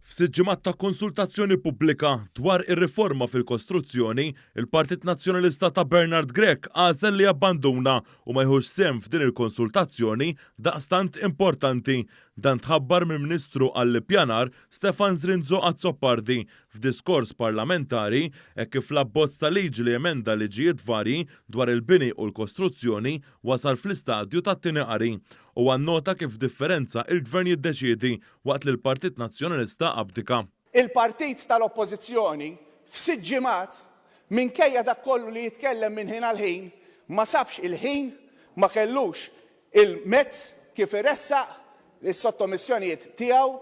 F'sitt ġimgħat ta' konsultazzjoni pubblika dwar ir-riforma fil-kostruzzjoni, il-Partit Nazzjonalista ta' Bernard Grech għażel li jabbanduna u ma jieħux sehem f'din il-konsultazzjoni daqstant importanti. Dan tħabbar mill-Ministru għall-Ippjanar Stefan Zrinzo Azzopardi f'diskors parlamentari hekk kif l-abbozz ta' liġi li jemenda liġijiet varji dwar il-bini u l-kostruzzjoni wasal fl-istadju tat-tieni qari. Huwa nnota kif f'differenza il-Gvern jiddeċiedi waqt li l-Partit Nazzjonalista abdika. Il-partit tal-Oppożizzjoni f'sitt ġimgħat, minkejja dak kollu li jitkellem minn ħin għal ħin, ma sabx il-ħin, ma kellux il-mezz kif iressaq is-sottomissjonijiet tiegħu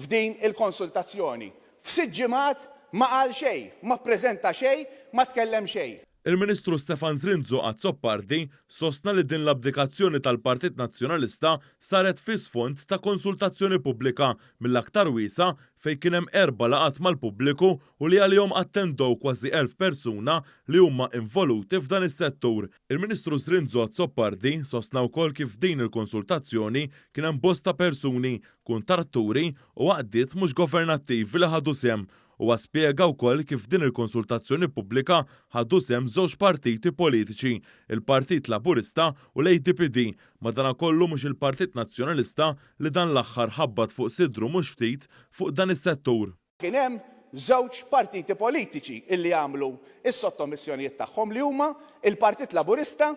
f'din il-konsultazzjoni. F'sitt ġimgħat ma qal xejn, ma ppreżenta xejn, ma tkellem xejn. Il-Ministru Stefan Zrinzo Azzopardi sostna li din l-abdikazzjoni tal-Partit Nazzjonalista saret fi sfond ta' konsultazzjoni pubblika mill-aktar wiesgħa fejn kien hemm erba' laqgħat mal-pubbliku u li għalihom attendew kważi 1,000 persuna li huma involuti f'dan is-settur. Il-Ministru Zrinzo Azzopardi sostna wkoll kif f'din il-konsultazzjoni kien hemm bosta persuni, kuntratturi u għaqdiet mhux governattivi li ħadu sehem. Huwa spjega wkoll kif f'din il-konsultazzjoni pubblika ħadu sehem żewġ partiti politiċi, il-Partit Laburista u l-ADPD, madanakollu mhux il-Partit Nazzjonalista li dan l-aħħar ħabbat fuq sidru mhux ftit fuq dan is-settur. Kien hemm żewġ partiti politiċi illi għamlu s-sottomissjonijiet tagħhom li huma l-Partit Laburista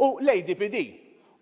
u l-ADPD.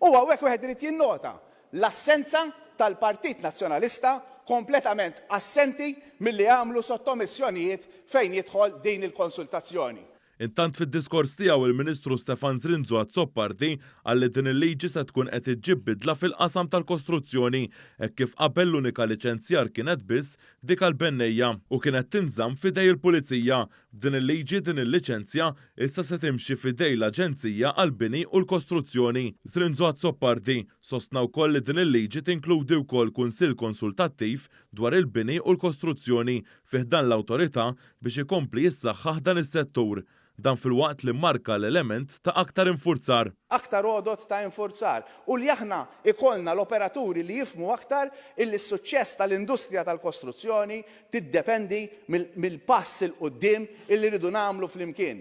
U hawnhekk wieħed irid jinnota l-assenza tal-Partit Nazzjonalista kompletament assenti milli jagħmlu sottomissjonijiet fejn jidħol din il-konsultazzjoni. Intant fid-diskors tiegħu il-Ministru Stefan Zrinzo Azzopardi qal li din il-liġi se tkun qed iġġib bidla fil-qasam tal-kostruzzjoni hekk kif qabel l-unika liċenzjar kienet biss dik għall-bennejja u kienet tinżamm f'idej il-Pulizija B'din il-liġi din il-liċenzja issa se timxi f'idej l-Aġenzija għall-Bini u l-Kostruzzjoni. Zrinzo Azzopardi sostna wkoll li din il-liġi tinkludi wkoll Kunsill Konsultattiv dwar il-Bini u l-Kostruzzjoni fi ħdan l-Awtorità biex ikompli jissaħħaħ dan is-settur. Dan filwaqt li mmarka l-element ta' aktar infurzar. Aktar għodod ta' infurzar u li aħna jkollna l-operaturi li jifhmu aktar illi s-suċċess tal-industrija tal-kostruzzjoni tiddependi mill-pass 'il quddiem illi rridu nagħmlu flimkien.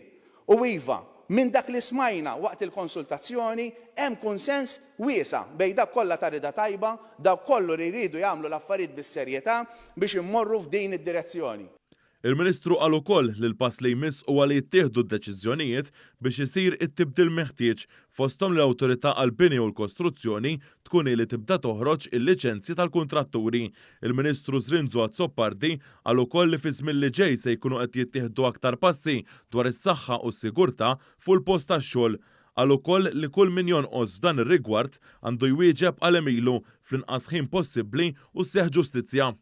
U iva, minn dak li smajna waqt il-konsultazzjoni hemm kunsens wiesa' bejn dawk kollha ta' rieda tajba, dawk kollu li jridu jagħmlu l-affarijiet bis-serjetà biex immorru f'din id-direzzjoni. Il-Ministru qal ukoll li l-pass li jmiss huwa li jittieħdu d-deċiżjonijiet biex isir it-tibdil meħtieġ, fosthom li l-Awtorità għall-Bini u l-Kostruzzjoni tkun hi li tibda toħroġ il-liċenzji tal-kuntratturi. Il-Ministru Zrinzo Azzopardi qal ukoll li fiż-żmien li ġej se jkunu qed jittieħdu aktar passi dwar is-saħħa u s-sigurtà fuq il-post tax-xogħol. Qal ukoll li kull min jonqos f'dan ir-rigward għandu jwieġeb għal għemilu fl-inqas ħin possibbli u sseħħ ġustizzja.